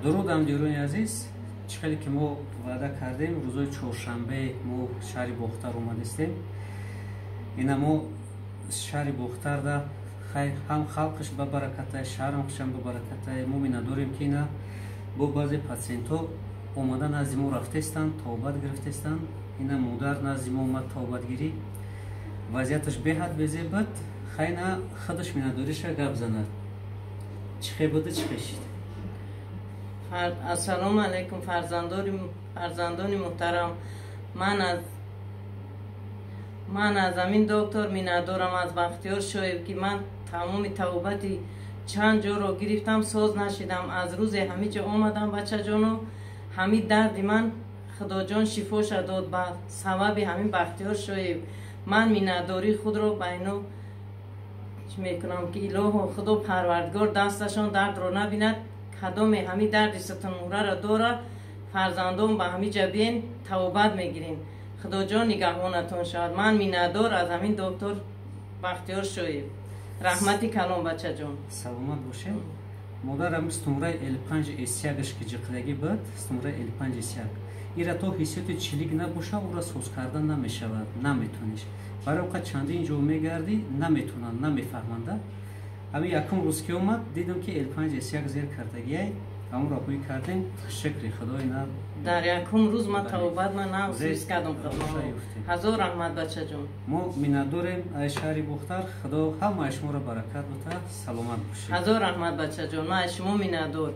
Дуруд, ҳамдиёрони азиз. Чӣ хеле ки мо ваъда кардем, рӯзои чоршанбе мо шаҳри Бохтар омадистем. Ина мо шаҳри Бохтарда ҳам халқаш ба баракатай, шаҳрам ба баракатай. Мо миннатдорем, ки ина бо баъзе патсиентҳо омада назди мо рафтестанд, табобат гирифтестанд. Ина модар назди мо омад табобатгирӣ, вазъияташ беҳад безеб буд. Хайна худаш миннатдориша гап занад, чӣ хел буда, чӣ хел шид. Ассалому алайкум, фарзандони муҳтарам. Ман аз ҳамин доктор миннатдорам, аз Бахтиёр Шоев, ки ман тамоми табобати чанд ҷоро гирифтам, соз нашидам. Аз рӯзе ҳамин ҷо омадам, бачаҷоно, ҳамин дарди ман Худоҷон шифоша дод ба сабаби ҳамин Бахтиёр Шоев. Ман миннатдории худро ба ино мекунам, ки илоҳо, Худо Парвардигор дасташон дардро набинад. Кадоме ҳамин дарди сутунмуҳраро дорад, фарзандон, ба ҳамин ҷа биен, табобат мегирем. Худоҷон нигаҳбонатон шавад. Ман миннатдор аз ҳамин доктор Бахтиёр Шоев. Раҳмати калон, бачаҷон. Саломат бошед, модар. Ҳами сутунмуҳраи L5 S1-аш ки ҷиқидагӣ буд, сутунмуҳраи L5 S1, ира то ҳиссиёти чилик набоша, ӯра соз кардан намешавад, наметониш. Барои оқа чандин ҷо мегардӣ, наметонанд, намефаҳманда. Ҳамин якум рӯз ки омад, дидам, ки L5 S1 зер кардагиай, ҳамонро ҳуй кардем. Шукри Худои на. Дар якум рӯз ман табобат ман ҳис кардам. Ҳазор раҳмат, бачаҷон. Мо миннатдорем аз шаҳри Бохтар. Худо ҳамаи шуморо баракат бута, саломат бошед. Ҳазор раҳмат, бачаҷон, ман аз шумо миннатдор.